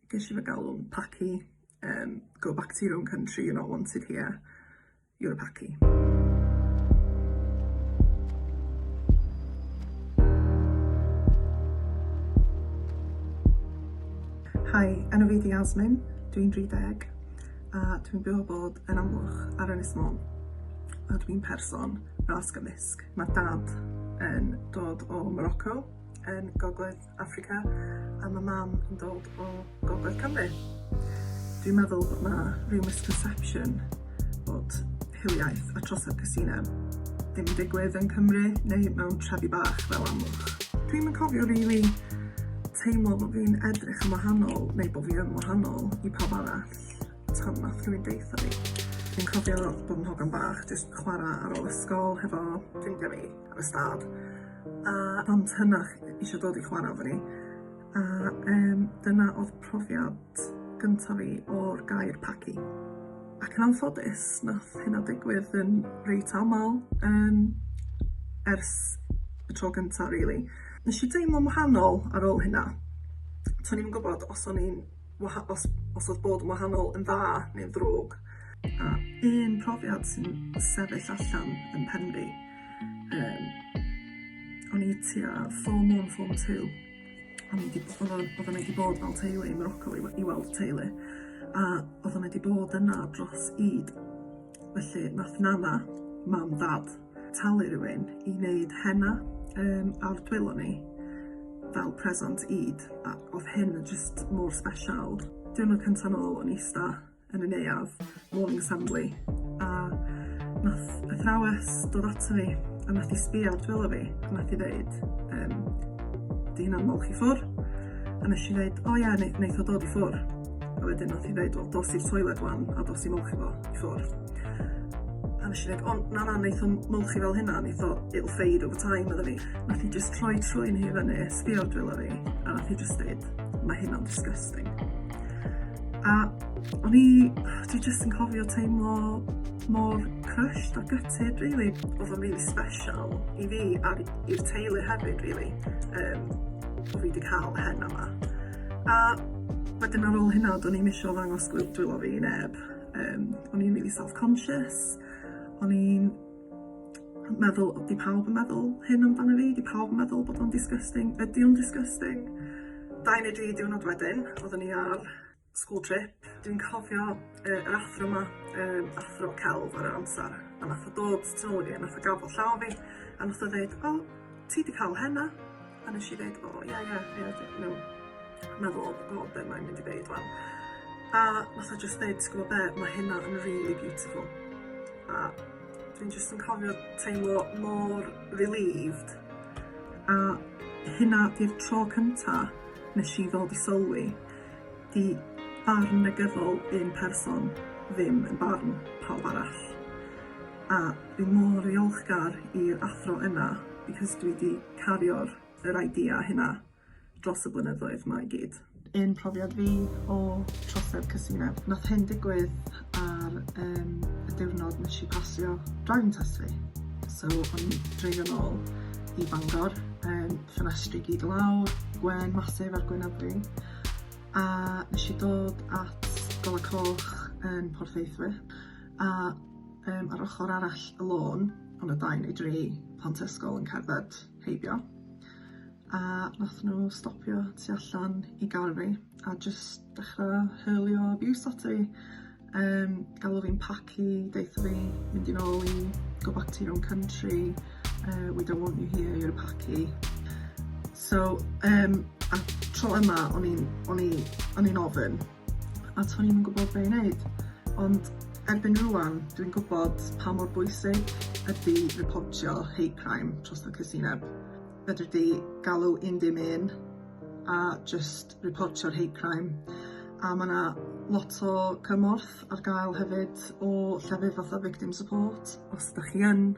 Ges i fy galw'n Paki, go back to your own country, you're not wanted here, you're a Paki. Hi, enw fi 'di Yasmin, dwi'n 30 a dwi'n byw a bod yn Amlwch ar Ynys Môn a dwi'n person ras gymysg. Mae dad yn dod o Morocco yn Gogledd Affrica a ma' mam yn dod o Gogledd Cymru. Dwi'n meddwl bod 'na ryw misconception bod hiliaeth a trosedd casineb ddim yn digwydd yn Cymru neu mewn trefi bach fel Amlwch. Dwi'm yn cofio rili teimlo bo' fi'n edrych yn wahanol neu bo' fi yn wahanol i pawb arall tan nath rhywun deutha fi. Dwi'n cofio bod yn hogan bach jyst chwara ar ôl ysgol hefo ffrindia fi ar y stad a plant hynach isio dod i chwara efo ni a yym dyna odd profiad gynta fi o'r gair paci. Ac yn anffodus nath hynna digwydd yn reit amal yym ers y tro gynta rili. Nesh i deimlo'n wahanol ar ôl hynna. To'n i'm yn gwbod os o'n i'n waha- os os odd bod yn wahanol yn dda neu'n ddrwg. A un profiad sy'n sefyll allan yn pen fi yym o'n i tua form one form two o'n i 'di odd o oddan ni 'di bod fel teulu i Morocco i we- i weld teulu a oddan ni 'di bod yna dros Eid felly nath nana, mam dad talu rywun i neud henna yym ar dwylo ni fel presant Eid a odd hyn yn jyst mor sbesial. Diwrnod cynta nôl o'n ista yn y neuadd, morning assembly, a nath athrawes dod ato fi a nath hi sbio ar dwylo fi a nath hi ddeud yym 'di hynna'n molchi ffwr'? A nesh i ddeud o ie neith o dod i ffwr'. A wedyn nath hi ddeud wel dos i'r toilet 'wan a dos i molchi fo i ffwr'. A nesh i ddeud o na na neith o'm molchi fel hynna neith o it'll fade over time medda fi. Nath hi jyst troi trwyn hi fyny, sbio ar dwylo fi a nath hi jyst deud ma' hynna'n disgusting. A o'n i, dwi jyst yn cofio teimlo mor crushed a gutted rili. Odd o'n rili sbesial i fi a'r i'r teulu hefyd rili yym bo' fi 'di ca'l henna 'ma. A wedyn ar ôl hynna do'n i'm isio ddangos dwylo fi i neb yym o'n i'n rili self conscious o'n i'n meddwl 'di pawb yn meddwl hyn amdano fi? 'Di pawb yn meddwl bod o'n disgusting? Ydi o'n disgusting? 2 neu 3 diwrnod wedyn oddwn ni ar school trip. Dwi'n cofio yy yr athro 'ma yym athro celf ar yr amsar a nath o dod tu ôl i fi a nath o gafal llaw fi a nath o ddeud o ti 'di ca'l henna. A nesh i ddeud o ie ie ie you know meddwl oh God be' mae'n mynd i ddeud 'wan. A nath o jyst deud ti gwbo be' ma' hynna yn rili beautiful. A dwi'n jyst yn cofio teimlo mor relieved a hynna 'di'r tro cynta nesh i ddod i sylwi 'di barn negyddol un person ddim yn barn pawb arall. A dwi mor ddiolchgar i'r athro yna because dwi 'di cario'r yr idea hynna dros y blynyddoedd 'ma i gyd. Un profiad fi o trosedd casineb. Nath hyn digwydd ar yym y diwrnod nesh i pasio driving test fi. So o'n i'n dreifio nôl i Bangor yym ffenestri gyd lawr, gwên massive ar gwyneb fi a nesh i dod at Gola Coch yn Porthaethwy a yym ar ochor arall y lôn o' 'na dau neu dri plant ysgol yn cerdded heibio a nath nhw stopio tu allan i gar fi a jyst dechra hurlio abuse ata i. Yym galw fi'n Paki, deutha fi mynd i nôl i go back to your own country, we don't want you here, you're a Paki. So yym a tro yma o'n i'n o'n i o'n i'n ofyn a to'n i'm yn gwbod be' i neud ond erbyn rŵan dwi'n gwbod pa mor bwysig ydi reportio hate crime trosedd casineb. Fedri di galw 111 a jyst reportio'r hate crime a ma' 'na lot o cymorth ar gael hefyd o llefydd fatha victim support. Os 'dach chi yn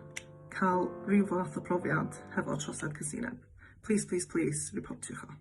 ca'l ryw fath o profiad hefo trosedd casineb, plîs plîs plîs reportiwch o.